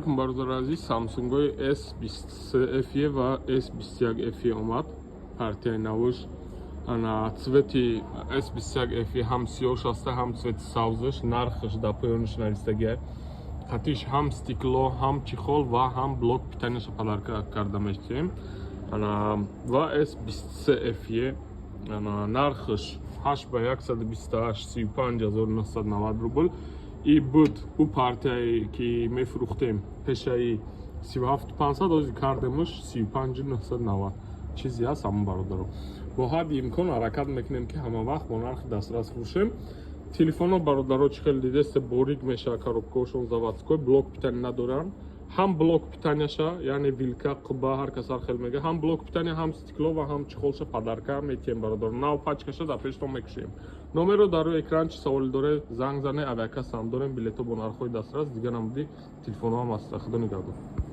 Бародари азиз, Samsung-ҳои S23 FE ва S21 FE омад. Партияи навуш. Ана цвети S21 FE ҳам сиёҳш аста, ҳам цвети сабзш, нархш дар поёниш навистагиай. Қатиш ҳам стекло, ҳам чехол ва ҳам блок питанияша подарка карда мешавем. Ана ва S23 FE, ана нархш 8 ба 128, 35 990 рубл. И буд ӯ партияе, ки мефурӯхтем пешаи 37 500, ҳозир кардемуш 35 990. Чизе ҳаст, ҳамон, бародаро, бо ҳадди имкон ҳаракат мекунем, ки ҳама вақт бо нархи дастрас фурӯшем телефонҳо. Бародаро, чӣ хеле дидесте, борик мешавад, коробкаҳошон заводской, блок питания надоранд. Ҳам блок питанияша, яъне вилка, қуба, ҳар кас ҳар хел мега, ҳам блок питания, ҳам стекло ва ҳам чехолша подарка метиҳем, бародаро. Нав пачкаша дар пештон мекушем. Номерро дар рӯи экран, чӣ саволе доре, занг зане. Авиакассам дорем, билетҳо бо нархҳои дастрас, дигар намуди телефонҳо ҳам аст. Худо нигаҳдор.